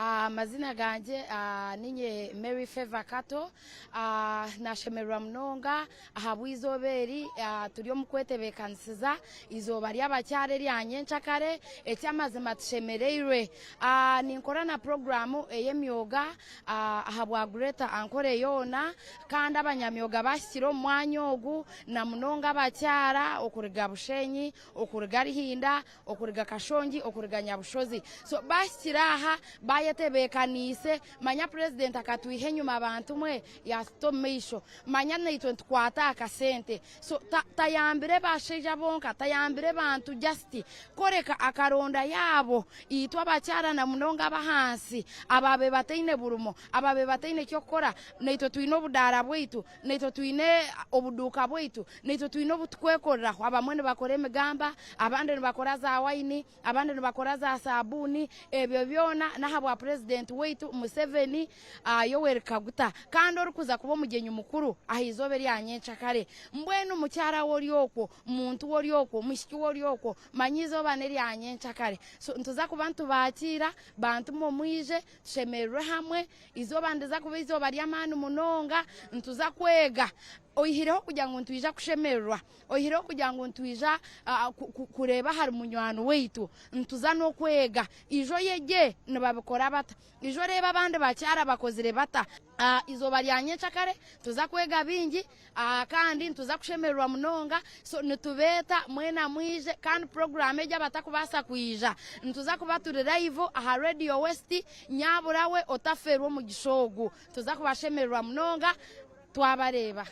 Amazina gangye ninye Mary Favour Kato. Nashemererwa munonga ahabw'eizooba eri turi omu kwetebeekanisiza eizooba ry'abakyara erya nyenkyakare. Eky'amazima tushemereirwe. Ninkora na puroguraamu ey'emyoga ahabwa Greater Ankole yoona kandi abanyamyoga bahikire omu mwanya ogu na munonga abakyara okuruga Bushenyi, okuruga Ruhinda, okuruga Kashongi, okuruga Nyabushozi. So bahikire aha bayetebeekaniise. Manya purezidenti akatwiha enyima bantu mwe yaatuta omu maisho. Manya naitwe nitukwata aha kasente. So tayambire bashaija bonka, tayambire bantu just kureka akaronda yaabo itwe abakyara na munonga ab'ahansi abaabaire bataine burimo, abaabaire bataine ky'okukora, naitwe twine obudaara bwaitu, naitwe twine obuduuka bwaitu, naitwe twine obu turikwekoreraho. Abamwe nibakora emigamba, abandi nibakora za wayini, abandi nibakora za saabuuni, ebyo byona n'ahabwa purezidenti waitu Museveni Yoweri Kaguta kandi orikuza kuba omugyenyi mukuru aha izooba erya nyenkyakare. Mbwenu mukyara we ori okwo, muntu we ori okwo, mwishiki we ori okwo, manya eizooba n'erya nyenkyakare. So nituza kuba nitubakiira, bantu mwe mwije tushemererwe hamwe, eizooba niriza kuba eizooba ry'amaani munonga, nituza kwega oihireho kugira ngu nitwija kushemererwa. Oihireho kugira ngu nitwija kureeba ahari munywani waitu, nituza n'okwega. Ija oyegye nibabikora bata. Ija oreebe abandi bakyara bakozire bata. Eizooba rya nyenkyakare nituza kwega bingi kandi nituza kushemererwa munonga. So nitubeeta mwena mwije kandi puroguraamu egi abatakubaasa kwija nituza kuba turi live aha Radio West. Nyabura we otafeerwa omugisha ogu. Nituza kubashemererwa munonga twabareeba.